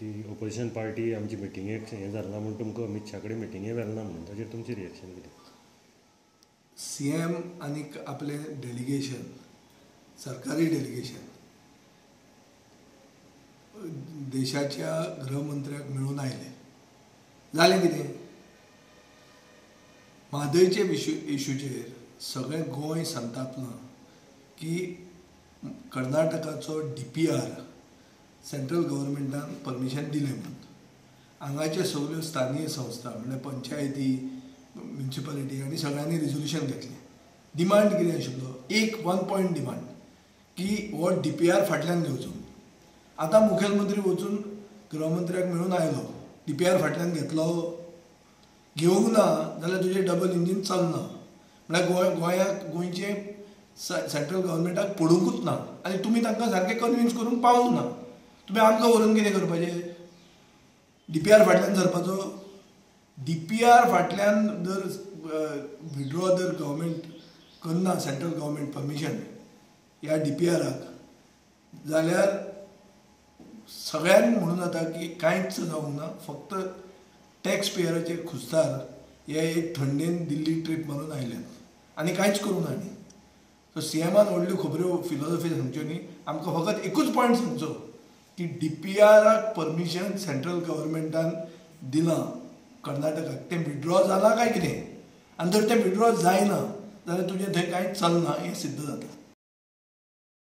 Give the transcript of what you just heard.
की opposition party आमची मिटिंगेक हें जालें ना म्हूण तुमकां अमीत शाह कडेन मिटिंगे व्हेलें ना म्हणून, ताचेर तुमचें रिएक्शन कितें? सी एम आनी आपलें डेलिगेशन, सरकारी डेलिगेशन देशाच्या गृहमंत्र्याक मेळून आयले. जालें कितें, म्हादयचे इशूचेर सगळें गोंय संतापलां की कर्नाटकाचो D P R central government permission दिलें म्हणून. हांगाचे सगळ्यो स्थानीय संस्था म्हणल्यार पंचायती, म्युनिसिपालिटी आनी सगळ्यांनी रिजोल्युशन घेतलें. डिमांड कितें आशिल्लो, एक वन पॉयंट डिमांड की हो डी पी आर फाटल्यान घेवचो. आतां मुखेलमंत्री वचून गृहमंत्र्याक मेळून आयलो, डी पी आर फाटल्यान घेतलो, घेवंक ना जाल्यार तुजें डबल इंजीन चलना. म्हळ्यार गोंयाक गोंयचें सेंट्रल गव्हर्मेंटाक पडुंकूच ना आनी तुमी तांकां सारकें कन्विन्स करूंक पावूंक ना. तुमी आमकां व्हरून कितें करपाचें, डी पी आर फाटल्यान सरपाचो? डी पी आर फाटल्यान जर विड्रॉ जर गव्हर्मेंट करना, सेंट्रल गव्हर्मेंट परमिशन ह्या डी पी आराक, जाल्यार सगळ्यांक म्हणून जाता की कांयच जावंक ना, फक्त टॅक्स पेयराचे खुस्तार हे एक थंडेन दिल्ली ट्रीप मारून आयल्यात आनी कांयच करूंक ना. आनी सो सी एमान व्हडल्यो खबऱ्यो फिलॉसॉफी सांगच्यो न्ही, आमकां फकत एकूच पॉयंट सांगचो की डी पी आराक परमिशन सेंट्रल गव्हर्मेंटान दिलां कर्नाटकाक, तें विड्रॉ जालां काय कितें, आनी जर तें विड्रॉ जायना जाल्यार तुजें थंय कांयच चलना हें सिद्ध जाता.